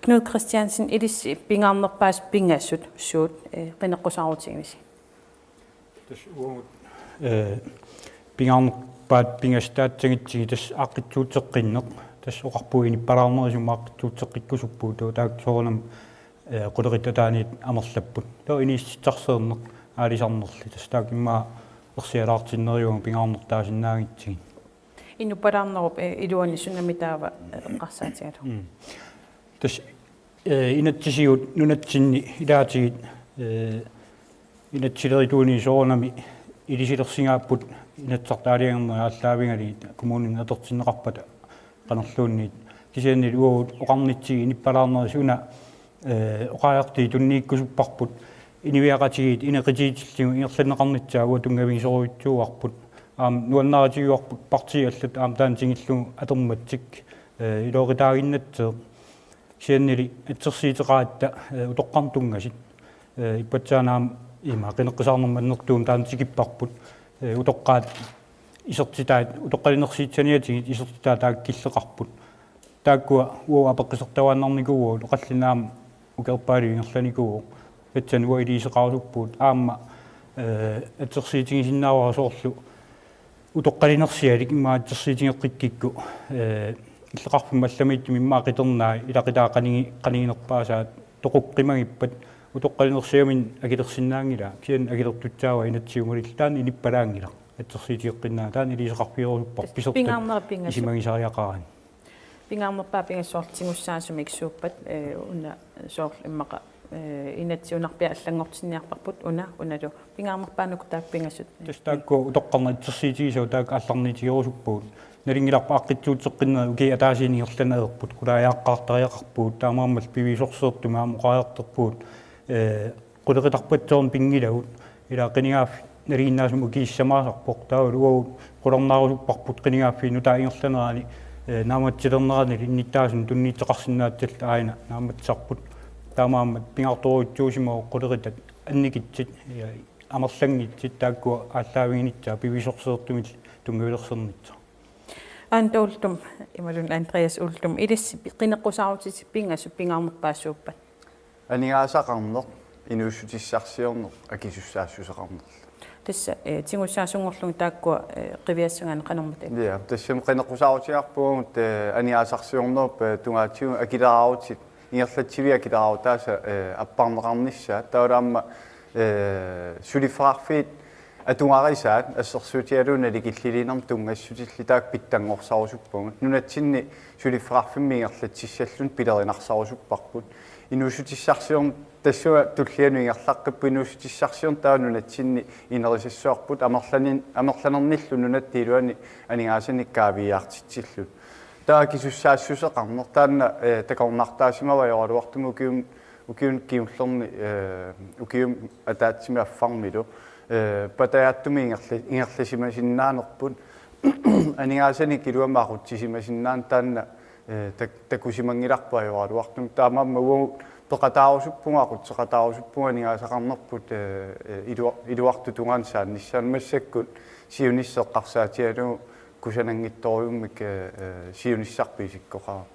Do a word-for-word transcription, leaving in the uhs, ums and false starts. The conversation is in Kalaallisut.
Knud Kristiansen, ilissi pingaarnerpaasut pingasut suut, eh, qineqqusaarutigivisi? Tassa uagut, eh, pingaarnerpaat pingasut taatsagitsigu tassa aaqqissuusseqqinneq. Tassa oqarpugut inuppalaarnerisut aaqqissuusseqqikkusuppugut, taava taakku soorunami, eh, qulequtaq ataaniit amerlapput. Taava iniissitsisarsiorneq aalisarnerli. Tassa taakku immaqa ersialaartinnerujuugut pingaarnertaasinnaagutsigit. Inuppalaarnerup, eh, iluani sunami taava, eh, eqqarsaatigalugu? Mm. Tassa, eh, inatsisigut nunatsinni ilaatigut, eh, inatsisilerituunit soorunami ilisilersigaapput Inatsisartut aalajangernerit aallaavigalugit kommunimut atortinneqarpata qanorluunniit. Kisiannili uagut oqarnitsigut inuppalaarnerisut una, eh, oqariartuut tunniukkusupparput, inuiaqatigiit inequtigitillugu ingerlanneqarnissaat uagut tunngavigisorujussuuarput. Aamma nuannaarutigiuarput partiit allat aamma taanna tigullugu atormassuk, eh, iluaqutaaginnassaaq. Kisiannili assersuuteqaratta, eh, utoqqarnut tunngasut. Eh, ippassaq aamma ima qineqqusaarnermut annertuumik taanna tikipparput. Eh, utoqqaat isertitaat, utoqqalinersiussaniatigut isertitaat taakku killeqarput. Taakkua uagut apeqqusertaraannarnikuuagut, oqallinneq aamma ukiorpaaluit ingerlanikuuvoq. Tassani uagut iliuuseqarusuppugut aamma, eh, assersuutigisinnaavara soorlu utoqqalinersialik immaqa assersuutigeqqikkukku, eh, illoqarfimmut allamiuttumut immaqa qitornai ilaqutaa qanigi-, qaniginerpaasaat toqukkimagippat utoqqalinersiaminnik akilersinnaanngilaa, kisianni akilertussaavaa inatsisip malillugu, taanna inuppalaanngilaq, assersuutigeqqinnaa, taanna iliuuseqarfigerusupparput pisortat pingaarnerit pingasut. Isumagisariaqaraanni. Pingaarnerpaat pingasut soorlu tigussaasumik suuppat, eh, una soorlu immaqa, eh, inatsiunarpiaq allanngortinniarparput una, unalu pingaarnerpaanut taakku pingasut. Tassa taakku utoqqarnut assersuutigisagut taakku aallarniutigerusuppagut. Nalunngilarput aaqqissuusseqqinnerit ukiup ataasiinnaq ingerlaneq ajorput, qulaajaqqaartariaqarpugut, taamaammallu piviusorsiortumik aamma oqariartorpugut, eh, qulequtarpassuarnik pinngilagut, ila qinigaaffiup nalinginnaasumik ukiussamaasarpoq, taavalu uagut qularnaarusupparput qinigaaffiup nutaap ingerlanerani, eh, naammassilernerani innuttaasunik tunniuteqarsinnaassallugit aajuna naammassisarput. Taamaammat pingaartorujussuusimavoq qulequtat annikitsut, eh, amerlanngitsut taakkua aallaaviginissaat piviusorsiortumillu tunngavilersornissaat. Anda Uldum, imaluunniit Andreas Uldum, ilissi pi-, qineqqusaarutitit pingasut pingaarnerpaat suuppat? Aningaasaqarneq, inuussutissarsiorneq, akisussaassuseqarnerlu. Tassa, eh, tigussaasunngorlugit taakkua, eh, qiviassagaanni qanormita? Ja, tassami qineqqusaarutigaarpugut, eh, aningaasarsiornerup, eh, tungaatigut akileraarutit, ingerlatsiviit akileraarutaasa, eh, apparneqarnissaat. Taavalu aamma, eh, suliffeqarfiit atugarisaat assersuutigalugu nalikilliliinermut tunngassutillit taakku pitsanngorsarusuppagut. Nunatsinni suliffeqarfimmik ingerlatsissalluni pilerinarsorusupparput. Inuussutissarsiorneq tassunga tullianut ingerlaqqippoq, inuussutissarsiorneq taava nunatsinni inerisassavarput, amerlanin-, amerlanernillu nunatta iluani aningaasanik kaaviiaartitsillugu. Taava akisussaassuseqarneq taanna, eh, takornartaasimavoq ajoraluartumik ukium-, ukiuni kingullerni, eh, ukiumi ataatsimi affarmilu, eh, patajaatsumik ingerla-, ingerlasimasinnaanerput. Aningaasanik iluamik aqutsisimasinnaaneq taanna, eh, tak-, takusimanngilarput ajoraluartumik. Taamaammat uagut peqataarusuppugut, aqutseqataarusuppugut aningaasaqarnerput, eh, eh, ilua-, iluartut tungaanut saannissaanut. Massakkut siunissaq eqqarsaatigalugu kusananngitsorujummik, eh, eh, siunissarput isikkoqarpoq.